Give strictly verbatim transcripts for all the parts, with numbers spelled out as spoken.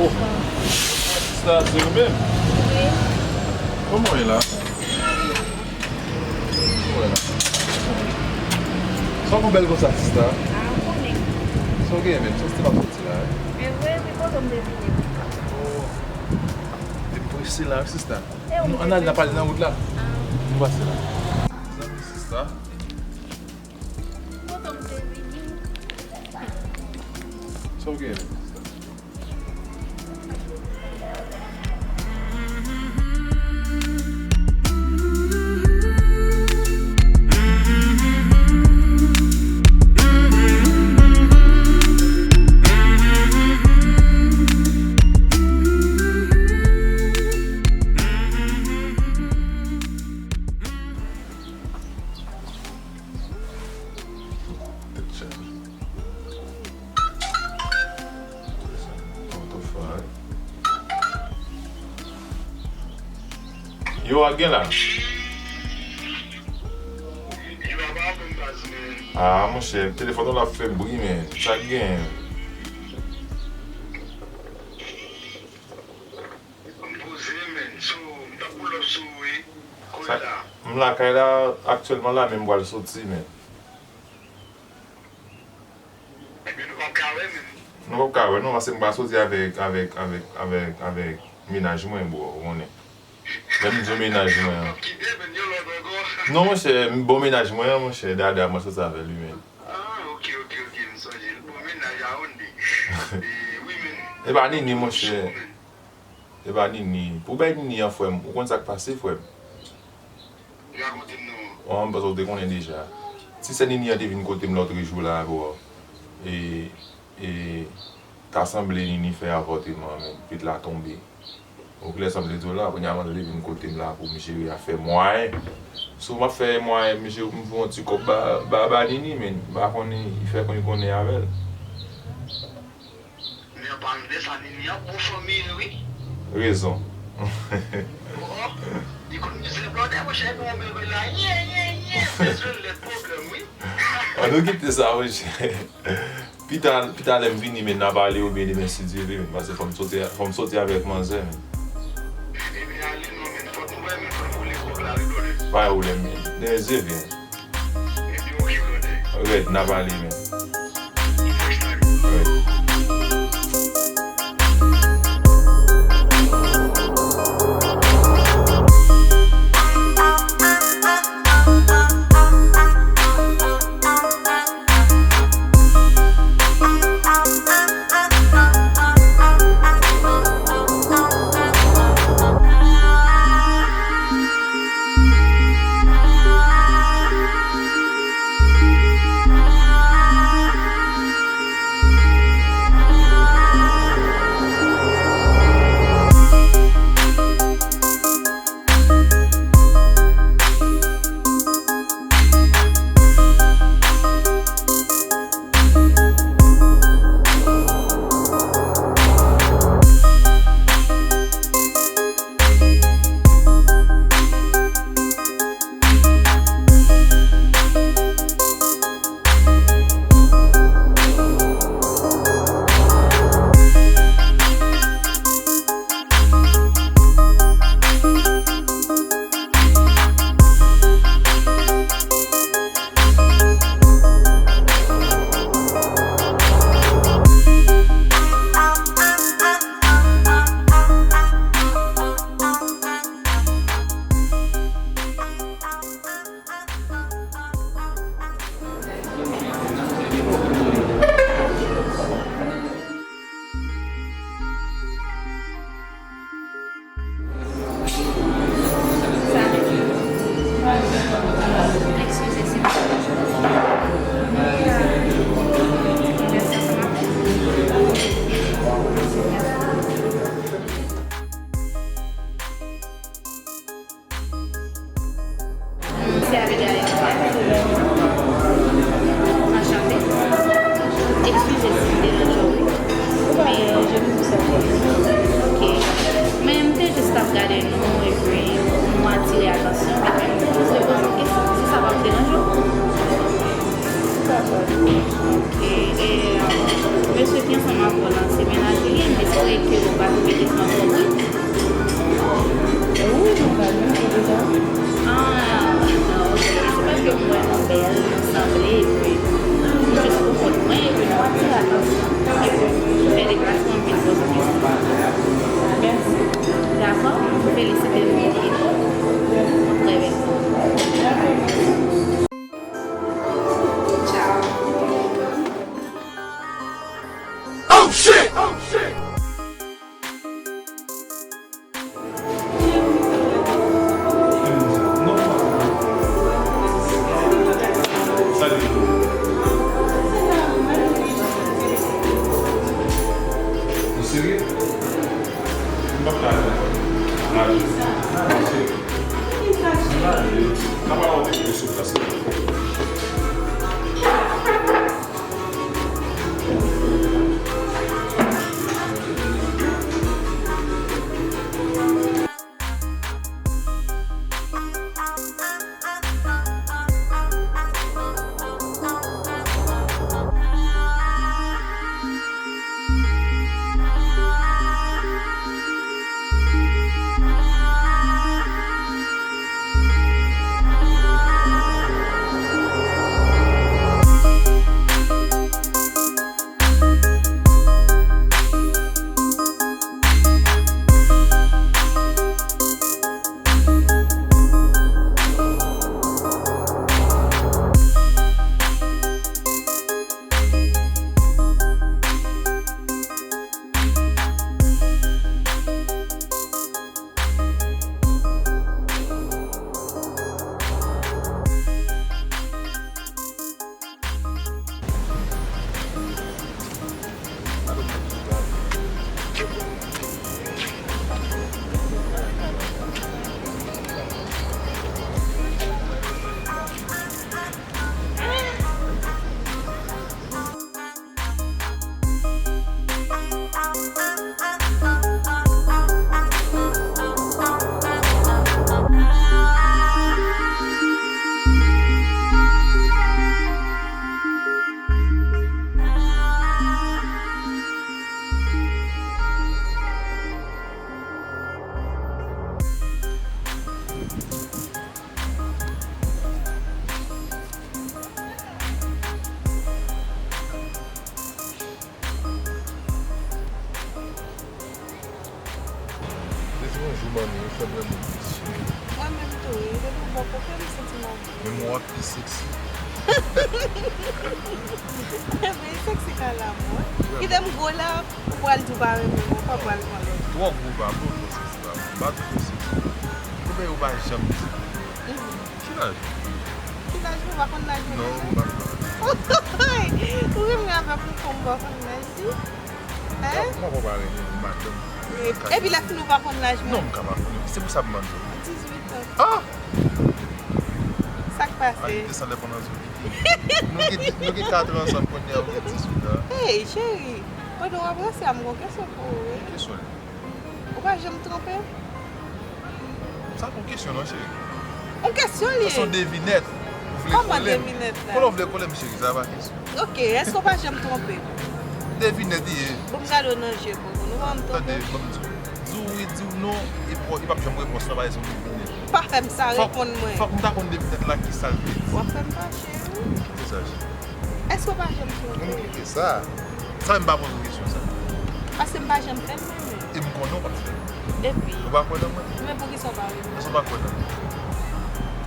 Oh, sista, se ou menm? Wi. Kòman w ye la? Kòman w ye la? Sa w fè bèl konsa, sista? A, ou konnen. Sa w genyen menm? Se yon stil w ap soti la, wi. E vre, wi, kote m te vini. Oh. Depi prese la, wi, sista. Nou, ann al, n a pale nan wout la. Nou pase la. Zanmi sista. Kote m te vini? Sa w gen? Yo, a gen la. Ah, monchè, telefòn ou la ap fè bri, men. Sa k gen? M poze, men. So, m t ap pull up sou ou, wi. Kounye a. M lakay la, aktyèlman la, men m pral soti, men. Ebyen, nou p ap ka wè, men. Nou p ap ka wè, non, paske m pral soti avèk, avèk, avèk, avèk, avèk mennaj mwen, bro, ou konnen. Lè m di w mennaj mwen an. Non, monchè, bon mennaj mwen an, monchè, Dada, mwen soti avè l, wi, men. Ah, ok, ok, ok, m sonje. Bon, mennaj a Onde. E, wi, men. E pa Nini, monchè. E pa Nini. Pou bay Nini an, frè m, ou konn sa k pase, frè m? Rakonte m non. Bon, m panse w te konnen deja. Ti sè Nini an te vin kote m lòtrejou la, bro. E, e, ta sanble Nini fè avòteman, men, pit la tonbe. Ou klè sa m vle di w la, kounye a manzè te vin kote m la pou m jere afè mwayen. So, m ap fè mwayen, m jere, m voye yon ti kòb ba, ba, ba Nini, men, m pa konnen, li fè konnen avè l. Men an palan de sa, Nini an bon fanmi, wi. Rezon. Oh, oh. Li konn mizè blòdè, monchè, epi w menm la, ye, ye, ye, bezwen lèt pwoblèm, wi. An nou kite sa, monchè. Pita, pita lè m vini, men n a pale oubyen demen si Dye vle, men paske fò m soti, fò m soti avèk manzè, men. Ebyen ale non, men fòk nou wè, men fòk nou koule kòb la, wi, blòdè. Pa gen pwoblèm, men. Demen si Dye vle. Rèd, n a pale, men. Rèd. Se avè Dayou. Anchante. Eskize si m deranje w, wi. Men, ok. Men m te jis t ap gade nou, epi nou atire atansyon m, epi m te poze w kesyon. Si sa pa t deranje w? Ok. E, e, mesye Ansanm avè w nan semèn la, Julie, m espere ke w pa twouve ke m twò brut. Wi, m pa menm twouve sa. Ah, ok. Se paske m wè nou bèl, nou sanble, epi m jis pou kont mwen, epi m pa fè atansyon. Epi m fè deplasman, m vin poze w kesyon. Mèsi. Dakò? M felisite nou. Trè byen. Oh shit! Oh shit! Ou serye? M p ap ka ale. M ale. M ale. N a pale w de sou plas la. Jezi, yon jou manmi, ou fè m renmen w plis, cheri. Mwen menm tou, wi. Depi w bò kote m, m santi m anvi. Menm w ap pi seksi. Men seksi ka la, mwen. Kite m gwo la, ou pral di w pa renmen m ankò, pral pran lòt. Twò gwo pa bon, twò seksi pa bon. M pa twò seksi. Konbyen ou pa janm di? Mhm. Ki laj ou? Ki laj mwen? Ou pa konn laj mwen deja? Non, ou pa konn. Ou renmen avèk yon fanm ou pa konn laj li? Hein? Mwen pa renmen madanm. E, epi lè fin ou pa konn laj mwen? Non, m ka pa konnen. Se pou sa m mande w. Dizuit an. Ah! Sa k pase? Ay, desann lè pandan zon. Nou gen, nou gen kat an ansanm kounye a, ou gen dizuit an. Hey, cheri, pandan w ap ranse a, m gon kesyon pou ou, wi. Ki kesyon li? Ou pa janm twonpe m? Sa pa yon kesyon non, cheri. Yon kesyon li ye. Sa se yon devinèt. Ou vle kole m? Kòman devinèt la? Kole w vle kole m, cheri, sa pa kesyon. Ok, èske w pa janm twonpe m? Devinèt li ye. Bon, m gade w nan je, Koko, nou pa janm twonpe m? Tande, ban m di w. Di w wi, di w non, e p-, e p ap janm repons la, paske se yon devinèt. Pa fè m sa, reponn mwen. Fòk, fòk m ta konn devinèt la, ki sa l vle di. W ap fè m fache, wi. Ki sa, cheri? Èske w pa janm twonpe m? Non, kite sa. Sa menm pa poze w kesyon sa. Paske m pa janm fè l mwen menm. E m konnen w p ap fè l. Epi? Ou pa kwè nan mwen? Men poukisa w pa renmen m? Paske w pa kwè nan mwen.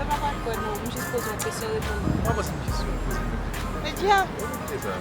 Se pa pa kwè nan ou, m jis poze w kesyon, reponn mwen. M pa poze m kesyon, poze m yon kesyon. Men di a. Wi, kite sa.